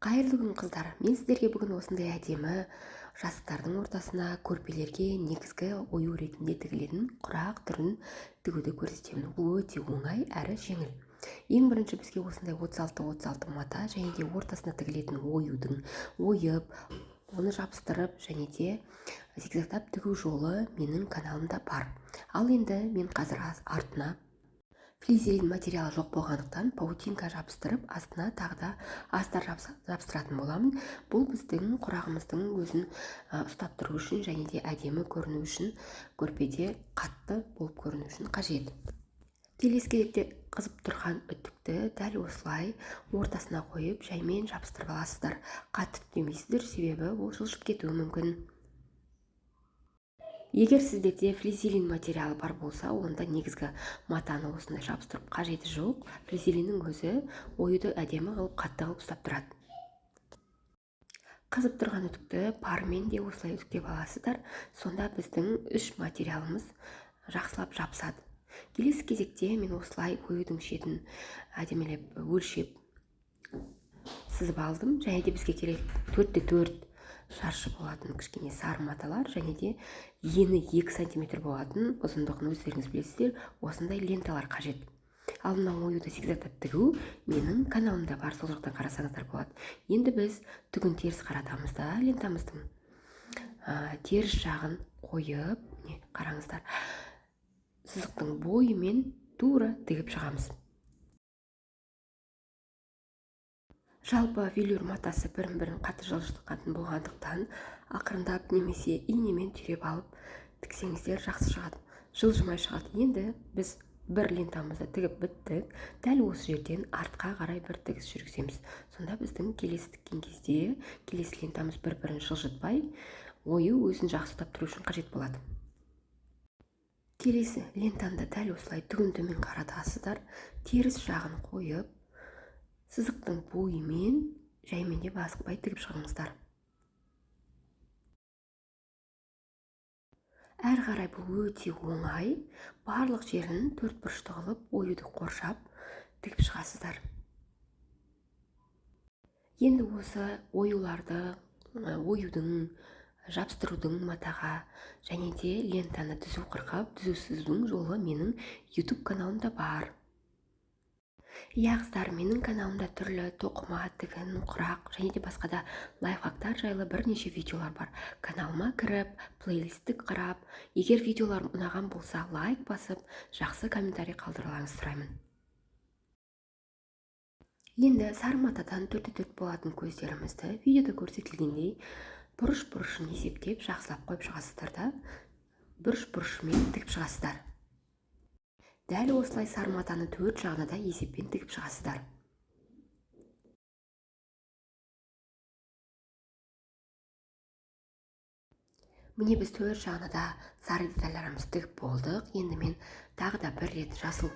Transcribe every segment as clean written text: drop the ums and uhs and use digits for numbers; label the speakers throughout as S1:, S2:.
S1: Қайырлы күн, қыздар! Мен сіздерге бүгін осындай әдемі жастықтардың ортасына, көрпелерге негізгі ою ретінде тігілетін құрақ түрін тігуді көрсетемін. Бұл өте оңай әрі жеңіл. Ең бірінші бізге осындай 36-36 мата және де ортасына тігілетін оюдың ойып, оны жабыстырып және де зигзагтап тігу жолы менің каналымда бар. Ал енді мен қазір артына флизелин материалы жоқ болғандықтан, паутинка жабыстырып, астына тағы да астар жабыстыратын боламын. Бұл біздің құрағымыздың өзін ұстап тұру үшін және де әдемі көріну үшін, көрпеде қатты болып көріну үшін қажет. Келесі кезекте қызып тұрған үтікті дәл осылай ортасына қойып, жаймен жабыстырып аласыздар. Қатты үтіктемейсіздер, себебі ол жылжып кетуі мүмкін. Егер сіздерде флизелин материалы бар болса, онда негізгі матаны осындай жабыстырып қажеті жоқ. Флизелиннің өзі оюды әдемі қылып, қатты қылып ұстап тұрады. Қызып тұрған үтікті пармен де осылай үтіктеп аласыздар. Сонда біздің үш материалымыз жақсылап жабысады. Келесі кезекте мен осылай оюдың шетін әдемілеп өлшеп сызып алдым. Және де бізге керек 4-те 4 шаршы болатын кішкене сары маталар және де ені 2 сантиметр болатын, ұзындығын өздеріңіз білесіздер, осындай ленталар қажет. Ал мына оюды зигзагтап тігу менің каналымда бар, сол жақтан қарасаңыздар болады. Енді біз түгін теріс қаратамыз да, лентамыздың теріс жағын қойып, міне, қараңыздар, сызықтың бойымен тура тігіп шығамыз. Жалпы велюр матасы бірін-бірін қатты жылжытатын болғандықтан, ақырындап немесе инемен түйреп алып тіксеңіздер, жақсы шығады, жылжымай шығады. Енді біз бір лентамызды тігіп біттік. Дәл осы жерден артқа қарай бір тігіс жүргіземіз. Сонда біздің келесі тіккен кезде келесі лентамыз бір-бірін жылжытпай, ою өзін жақсы ұстап тұру үшін қажет болады. Келесі лентаны дәл осылай түгін төмен қаратасыздар, теріс жағын қойып, сызықтың бойымен жаймендеп асықпай тігіп шығыңыздар. Әрі қарай бұл өте оңай. Барлық жерін төрт бұрышты қылып, оюды қоршап тігіп шығасыздар. Енді осы оюларды, оюдың жабыстырудың матаға және де лентаны түзу қырқып, түзу сызудың жолы менің YouTube каналымда бар. Иә, қыздар, менің каналымда түрлі тоқыма, тігін, құрақ және де басқа да лайфхактар жайлы бірнеше видеолар бар. Каналыма кіріп, плейлистті қарап, егер видеоларым ұнаған болса, лайк басып, жақсы комментарий қалдыруларыңызды сұраймын. Енді сары матадан 4-те 4 болатын көздерімізді видеода көрсетілгендей бұрыш бұрышын есептеп, жақсылап қойып шығасыздар да, бұрыш бұрышымен тігіп шығасыздар. Дәл осылай сары матаны төрт жағына да есеппен тігіп шығасыздар. Міне, біз төрт жағына да сары детальдарымызды тігіп болдық. Енді мен тағы да бір рет жасыл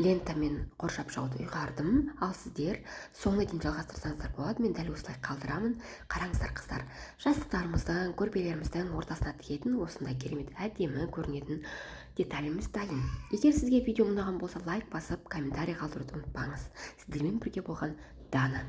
S1: лентамен қоршап шығуды ұйғардым. Ал сіздер соңына дейін жалғастырсаңыздар болады. Мен дәл осылай қалдырамын. Қараңыздар, қыздар, жастықтарымыздың, көрпелеріміздің ортасына тігетін осындай керемет әдемі көрінетін деталіміз дайын. Егер сізге видео ұнаған болса, лайк басып, комментарий қалдыруды ұмытпаңыз. Сіздермен бірге болған Дана.